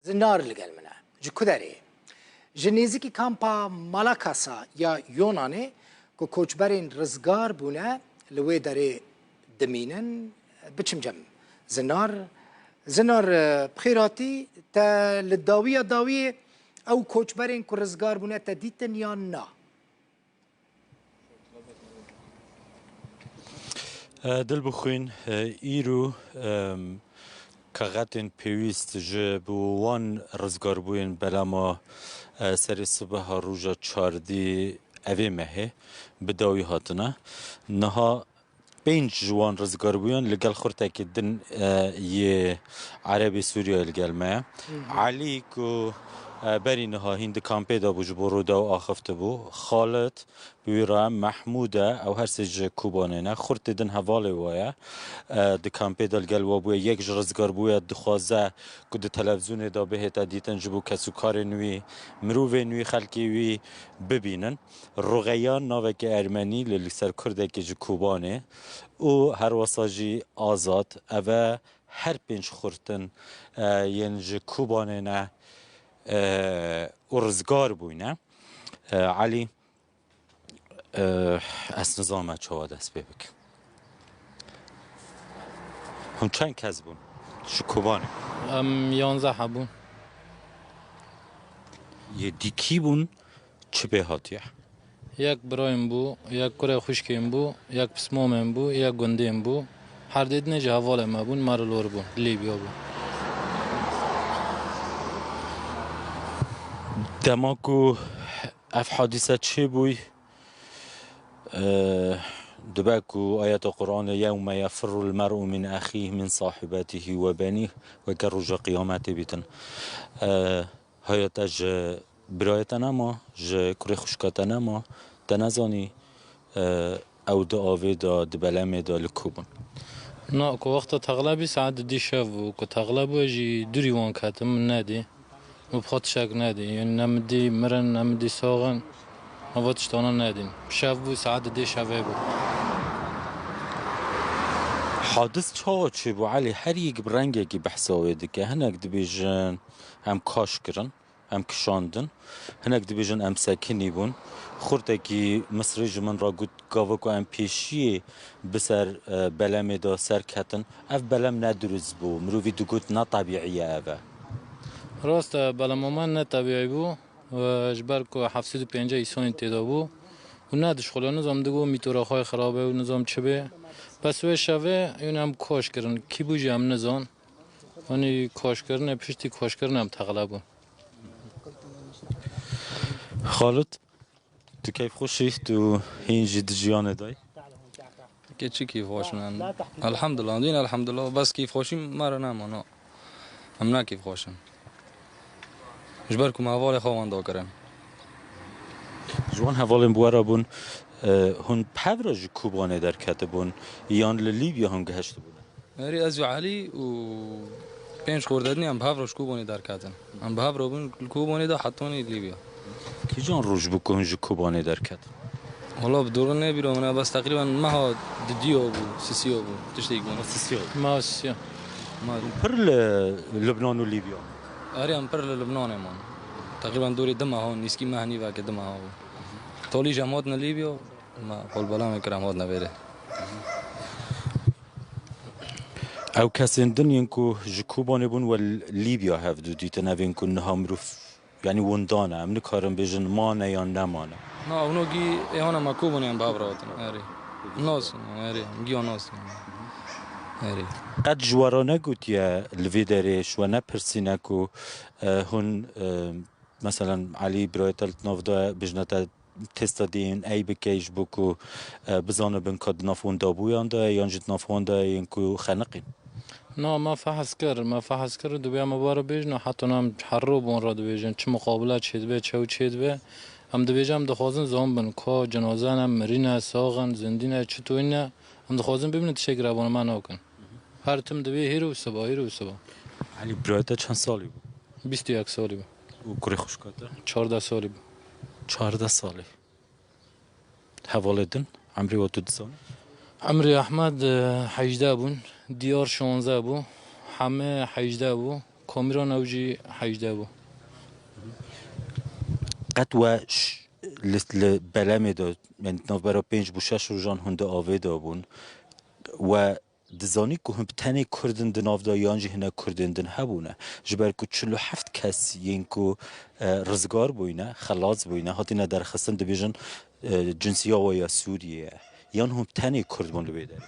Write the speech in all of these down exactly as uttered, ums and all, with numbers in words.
Zinar li gel min e. Ji ku derê? Ji nêzîkî kampa Malakasa ya Yonanê ku koçberên rizgar bûne li wê derê dimînin. Biçim cem. Zinar, Zinar, e, bi xêr hatî. Te li dawiya dawiyê ew koçberên ku rizgar bûne te dîtin yan na? E, dil bixwîn, e, îro, em, kaxetên pêwîst ji bo wan rizgarbûyên belema, e, serê sibeha roja çardî evê mehê bi dawî hatine. Niha pênc ji wan rizgarbûyan li gel xurtekî din, e, yê Erebê Sûriyeyê li gel me ye. Elî ku, e, berî niha hîn di kampê de bû, ji bo Rûdaw axiftibû. Xalid, bi wî re Mehmûd e, ew her sê ji Kobanê ne. Xurtê din hevalê we ye. E, di kampê de li gel we bûye. Yek ji rizgarbûya dixwaze ku di televîzyonê de bihête dîtin, ji bo kesûkarên wî, mirovên wî, xelkê wî bibînin. Ruxeyan navekî ermenî li, li ser kurdekî ji Kobanê û herwesa jî Azad. Ev e her pênc xurt in, e, yên ji Kobanê ne, e, û rizgar bûyne. E, Elî, e, ez nizanim çawa dest pê bikim. Hûn çend kes bûn ji Kobanê? Em yanzeh hebûn. Yê dî kî bûn? Çi pê hatiye? Yek birayên bû, yek kurê xwişkên bû, yek pismamên bû, yek gundên bû. Her dê dinê ji hevalê me bûn, me re lor bûn, Lîbya bûn. Dema ku ev hadîse çêbûy, e, dibe ku ayeta Qur'anê, "Yewme yefirrul mer'u min ehîh min sahibetihî ve benîh", weke roja qiyametê bîtin. E, Haya te ji birayê te nema, ji kurê xwişka te nema, te nezanî, e, ew di avê de, di belemê de li ku bûn? Na, ku wexta texle bî, saet didî şev bû. Ku texle bû, ez jî dûrî wan ketim, min nedî. Min bi xwe tiştek nedî. Yanî ne min dî mirin, ne min dî sax in. Eva tiştana nedîn. Şev bû, saet didê şevê bû. Hadis çawa çêbû, Elî? Her yek bi rengekî behsa wê dike. Hinek dibêjin, em kaş kirin, em kişandin. Hinek dibêjin em sekinî bûn. Xurtekî Misrî ji min re got, gava ku em pêşiyê bi ser, e, belemê de serketin, ev belem ne dirust bû. Mirovî digot ne tebîî ye ev e. Rast e, belema me ne tebîî bû. Ji ber ku heft sed û pêncî îsonî tê de bû. Û ne dişxulin, nizam digot mîtora xwe xirab e û nizam çi bê. Bes wê şevê, yûn em koş kirin. Kî bû jî em nizan. Yanî koşkirinê, piştî koşkirinê em texle bûn. Xalid, tu keyfxweş î, tu hîn jî di jiyanê de yî? Kê çi keyfxweş in? Elhamdulillah, dîn elhamdulillah, bes keyfxweşî me re nema, no. Em ne keyfxweş in. Ji ber ku me hevalê xwe wenda kirin. Ji wan hevalên bi we re bûn, e, hûn bi hev re ji Kobanê derketibûn, yan li Lîbya hûn gihiştibûn? Erê, ez û Elî û pênc xwêrdedinê em bi hev re ji Kobanê derketin. Em bi hev re bûn li Kobanê de hetanî Lîbya. Kîjan roj bû ku hûn ji Kobanê derketin? Wala bi dûrî ne bîra min e, bes teqrîben meha didiya bû, sisiya bû, tiştek bû. Sisiya bû. Meha sisiya. Pir li Lubnan û Lîbya? Erê, em pir li Lubnanê man. Teqrîben dûrî du meha, nîskî meh nîveke du meha bû. Talî jî em hatine Lîbya, me holbelamê kir em hatine vêrê. Ew kesên din yên ku ji Kobanê bûn we li Lîbya hevdû dîtin, ev ên ku niha mirov, yanî windan e, em nikarin bêjin mane yan nemane. Na, ewno gî ê hona me Kobanê em bi hev re hatin, erê. Nas, erê, giya nas. Erê. Qet ji we re negotiye li vê derê, ji we nepirsîne ku, e, hûn, e, Meselen, Elî, birayê te li nav de bêjine te testa D N A bike ji bo ku, e, bizanibin ka di nav wan dabûyan de ye yan jî di nav wan de ye yên ku xeniqîn? Na, me fehes kir, me fehes kir, dibê em ê were bêjin, heta em herro bi wan re dibêjin, çi muqabile çêdibe, çew çêdibe. Em dibêjin, em dixwazin zan bin, ka cenaze ne, mirî ne, sax in, zindî ne, çi toyî ne, em dixwazin bibînin tiştekî re bona me nakin. Her tim dibê hîro û siba, hîro û siba. Elî, birayê te çend salî bû? Bîst û yek salî bû. Û kurê xwişka te? Çardeh salî bû. Çardeh salî. Hevalê din, emrê we tu dizanî? Emrê Ehmed, e, hejdeh bûn, Diyar şonzeh bû, Heme hejdeh bû, Kamîran ew jî hejdeh bû. Qet we ş-, li, li belemê de, yani navbera pênc bû şeş rojan hûn di avê de bûn. We dizanî ku hûn bi tenê Kurd in di nav de yan jî hine Kurdên din hebûne. Ji ber ku çil û heft kes yên ku, e, rizgar bûyne, xelas bûyne, hatine derxistin dibêjin, e, cinsiya we ya Sûriyê ye. Yan hûn tenê Kurd bûn li wê derê?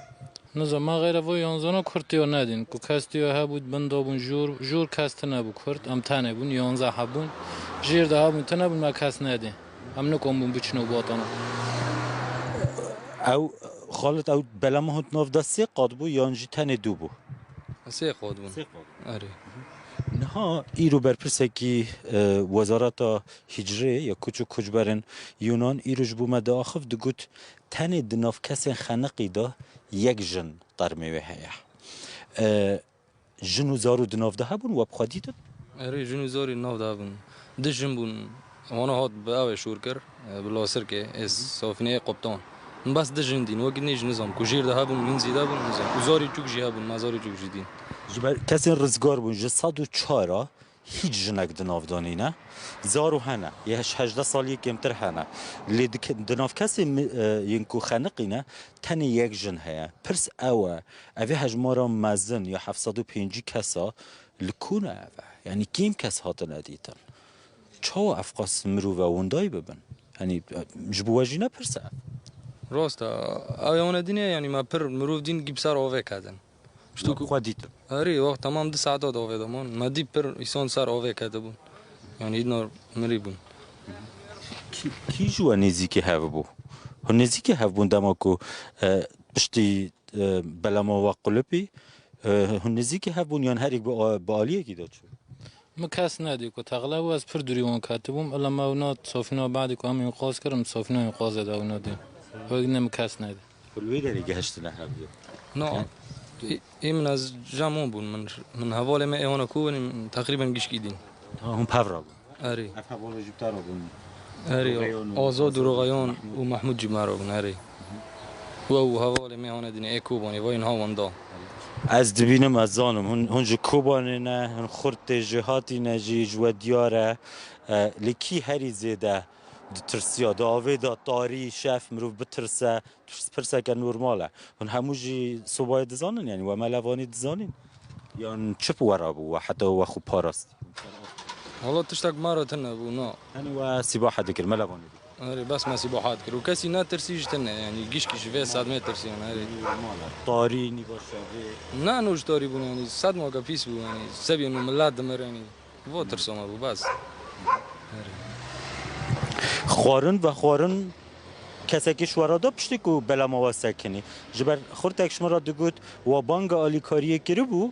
Nizam, ma xeyra vo yanzana Kurd tiyo nedîn. Ku kes tiyo hebû, bin da bûn jûr, jûr kes tine bû Kurd, em tenê bûn, yanze hebûn. Jêr de hebûn, tine bûn, me kes nedî. Em nikom bûn biçin û batana. Ew, Xalid, ew belema hûn di nav de sê qat bû, yan jî tenê du bû? Sê qat bûn. Sê qat. Erê. Niha îro berpirsekî, e, Wezareta Hicrê ya Koç û Koçberên Yunan îro ji bo me diaxiv, digot, tenê di nav kesên xeniqî de yek jin termê wê heye. E, jin û zarû di nav de hebûn, we bi xwe dîtin? Erê, jin û zarî nav de hebûn. Du jin bûn, wana hat bi ew ê şûr kir, e, bi lasirkê, ê safîneyê qoptan. Min bes du jin dîn, wekî nê jin nizam, ku jêr de hebûn, min zîde bûn, nizam. Û zarî çûk jî hebûn, me zarî çûk jî dîn. Ji ber kesên rizgar bûn, ji sed û çar a, hîç jinek di nav de nîne. Zaro hene, yê heş-, hejdeh saliyê kêmtir hene. Lê di ke-, di nav kesê mi-, e, yên ku xeniqîne, tenê yek jin heye. Pirs ew e, evê hejmara mezin ya heft sed û pêncî kesa li ku ne ev e? Yanî kêm kes hatine dîtin. Çawa ev qas mirov e windayî bibin? Yanî, e, ji bo we jî ne pirs e? Rast e. Ew ya wan dîne, yanî me pir mirov dîn gî bi ser avê ketin. Ji tu ku xwe dîtin. Erê, wext temam du saeta di avê de man. Me dî pir îsan ser avê ketibûn. Yanî îdna mirî bûn. Kî, kî ji we nêzîkî hev bû? Hûn nêzîkî hev bûn dema ku, e, piştî, e, belema we qulipî, e, hûn nêzîkî hev bûn yan herîk bi a-, bi aliyekî de çû? Min kes nedî ku texle bû, ez pir dûrî wan ketibûm. Ila me wina sofîna badî ku em înqaz kirin, sofîna înqazê de wina dî. Wek ne min kes nedî. Ku li wê derê gehiştine hev diyo. No. Ê, ê min ez cem wan bûn. Min, min hevalê me ê wana ku winî, min teqrîben gişkî dîn. Ha, hûn pev re bûn. Erê. Ev hevalê jî bi te re bûn. Erê, Roxeyan û Azad û Azad û Roxeyan Mehmûd. Û Mehmûd jî me re bûn, erê. We û hevalê me hane dîne ê Kobanê, vayên ha wenda. Ez dibînim, ez zanim. Hûn, hûn ji Kobanê ne, hûn xurt tê ji hatîne jî, ji we diyar e. E, lê kî herî zêde ditirsiya? Di avê de tarî, şev, mirov bitirse, Pirs-, pirseke normal e. Hûn hemû jî sobayê dizanin, yanî we melevanî dizanîn? Yan çi bi we re bû, we heta we xwe parast? Wala tiştek me re tune bû, na. Tenê we sîbahe dikir, melevanî dikir? Erê, bes me sîbahe dikir. Û kesî netirsî ji tune, yanî gişkî ji vê sedmê tirsiyan, erê. Normal e. Tarî, nîva şevê? Ne, no ji tarî bûn, yanî sedmeke pîs bû, yanî sebiyên û milet dimir, yanî. Vo tirsa me bû, bes. Xwarin, vexwarin kesekî ji we re da piştî ku belema we sekinî? Ji ber xurtek ji min re digot, we banga alîkariyê kiribû,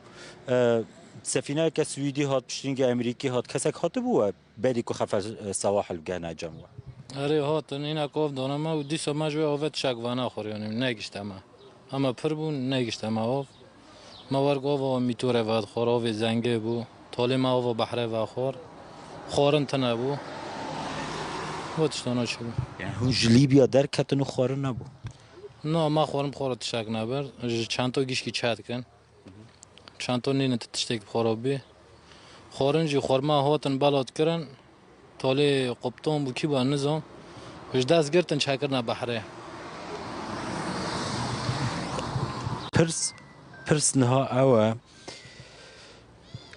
e, sefîneyeke Swîdî hat, piştî Amerîkî hat, kesek hatibû we berî ku xefer, e, Sewahil bigehne cem we? Erê, hatin, îna kov dana me û dîsa me ji wê avê tişek venaxwar, yanî negişte me. Hema pir bûn, negişte me av. Me werk ava mîtorê vedixwar, avê zengê bû. Talê me ava behrê vexwar. Xwarin tune bû. Vo tiştana çi bû? Yani hûn ji Lîbya derketin û xwarin nebû? Na, me xwarin bi xwe re tişek nebir. Ji çento gişkî çet kirin. Çento nînin tu tiştek bi xwe re bî. Xwarin jî xwarma hatin belat kirin. Talê qoptan bû kî ba nizam. Ji dest girtin çekirine behrê. Pirs, pirs niha ew e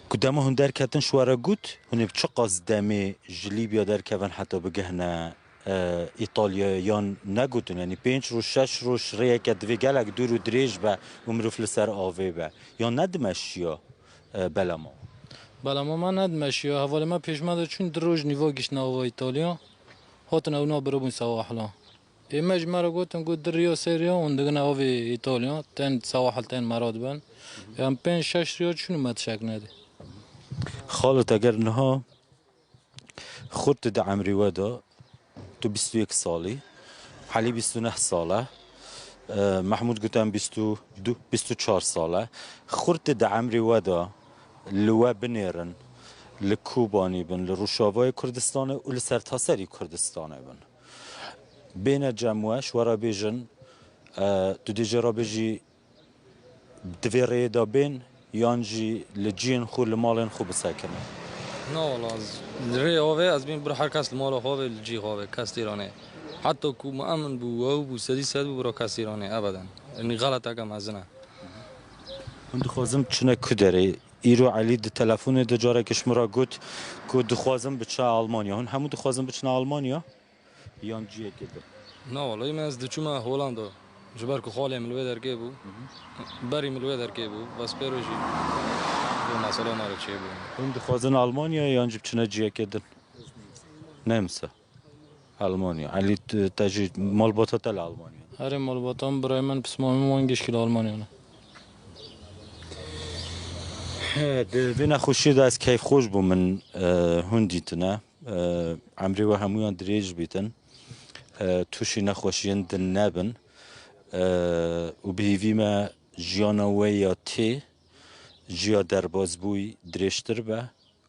ku dema hûn derketin ji we re got, hûn ê bi çiqas demê ji Lîbya derkevin heta bigihne, e, Îtalya yan negotin? Yanî pênc roj, şeş roj rêyeke divê gelek dûr û dirêj be û mirov li ser avê be. Yan nedimeşiya? E, belema. Belema me nedimeşiya. Hevalê me pêş me de çûn, du roj nîva giştine ava Îtalya. Hatin ewna biribûn Sewahila. Ê me ji me re gotin, got, du riya, sê riya, hûn digine avê Îtalya, tên Sewahil, tên me re dibin. Em pênc şeş riya çûn û me tişek nedî. Xalid, eger niha Xurt di emrê we de, tu bîst û yek salî, Helî bîst û neh sal e, e, Mehmûd gotin bîst û du, bîst û çar sal e. Xurt di emrê we de li we binêrin, li Kobanê bin, li Rojavayê Kurdistanê û li sertaserî Kurdistanê bin. Bêne cem we, ji we re bêjin, e, tu dê jê re bêjî, di vê rêyê de bên yan jî li ciyên xwe, li malên xwe bisekinin? Na wala, ez, li rê avê ez bîn bir her kes li mala xwe avê, li cî xwe avê, kes têra nê. Heta ku muemin bû, wew bû, sedî sed bû, bira kes têra nê, ebeden. Yanî xeleteke mezin e. Hûn dixwazin biçine ku derê? Îro Elî di telefonê de careke ji min re got ku dixwazin biçe Almanya. Hûn hemû dixwazin biçine Almanya? Yan ciyekê din? Na wala, min ez diçûme Holanda. Ji ber ku xalê min li wê derkê bû. Berî min li wê derkê bû. Vespêro jî vê mesela me re çêbû. Hûn dixwazin Almanya yan jî biçine ciyekê din? Nemse. Almanya. Elî, te, te jî malbata te li Almanya? Erê, malbata min, birayê min, pismamê min, wan gişkî li Almanya ne. He, di vê nexweşiyê de ez keyfxweş bûm, min, e, hûn dîtine. E, emrê we hemûyan dirêj bîtin. E, tûşî nexweşiyên din nebin. E, û bi hêvî me jiyana we ya tê, jiya derbazbûyî dirêjtir be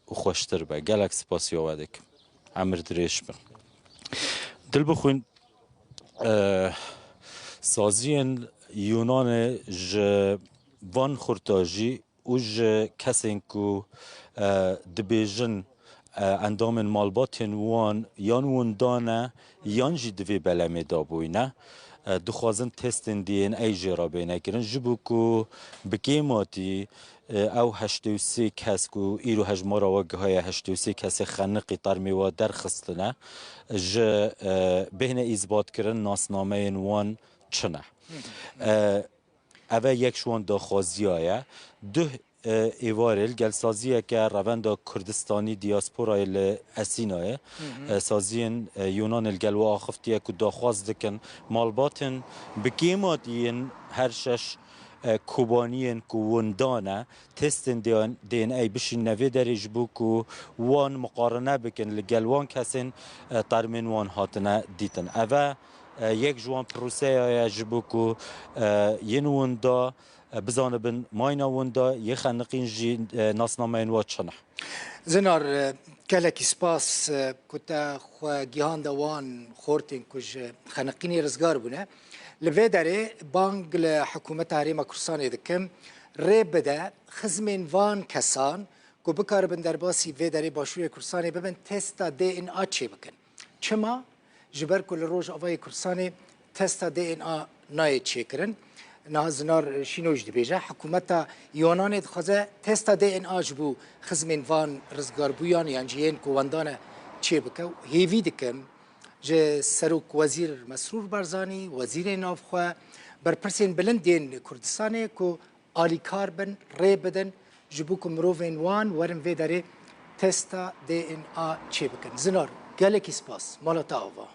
û xweştir be. Gelek spasiya we dikim. Emir dirêj bin. Dilbixwîn, e, saziyên Yûnanê ji van xurtajî û ji kesên ku, e, dibêjin, e, endamên malbatên wan yan winda ne, yan jî di vê belemê de bûyne, e, dixwazin testên D N A jê re bêne kirin. Ji bo ku bi kêmatî, e, ew heştê û sê kes ku îro hejmara we gihaye heştê û sê kesê xeniqî termê we derxistine, ji, e, bêhne îzbatkirin nasnameyên wan çi ne. E, Eve yek ji wan daxwaziya ye. Duh, e, êvarê li gel saziyeke Revenda Kurdistanî Diyasporayê li Esînayê, e, saziyên, e, Yûnanê li gel we axiftiye ku daxwaz dikin malbatên bi kêmatî yên her şeş, e, kobaniyên ku winda ne, testên D N A bişînine vê derê ji bo ku wan miqarine bikin li gel wan kesên, e, termên wan hatine dîtin. Eve, e, yek ji wan proseya ye ji bo ku, e, yên winda, e, bizanibin mayna winda, yê xeniqîn jî, e, nasnameyên wa çi ne. Zinar, e, gelekî spas, e, ku te xwe gihande wan xortên ku ji xeniqînê rizgar bûne. Li vê derê bang li Hikûmeta Herêma Kurdistanê dikim, rê bide xizmên van kesan ku bikaribin derbasî vê derê Başûrê Kurdistanê bibin, testa D N A çêbikin. Çima? Ji ber ku li Rojavayê Kurdistanê testa D N A nayê çêkirin. Niha Zinar Şîno jî dibêje, hikûmeta Yunanê dixwaze testa D N A ji bo xizmên van rizgarbûyan yan jî yên ku wendane çêbike û hêvî dikim ji Serok Wezîr Mesrûr Barzanî, Wezîrê Navxwe, berpirsên bilind yên Kurdistanê ku alîkar bin, rê bidin, ji bo ku mirovên wan werin vê derê testa D N A çêbikin. Zinar, gelekî spas. Mala te ava.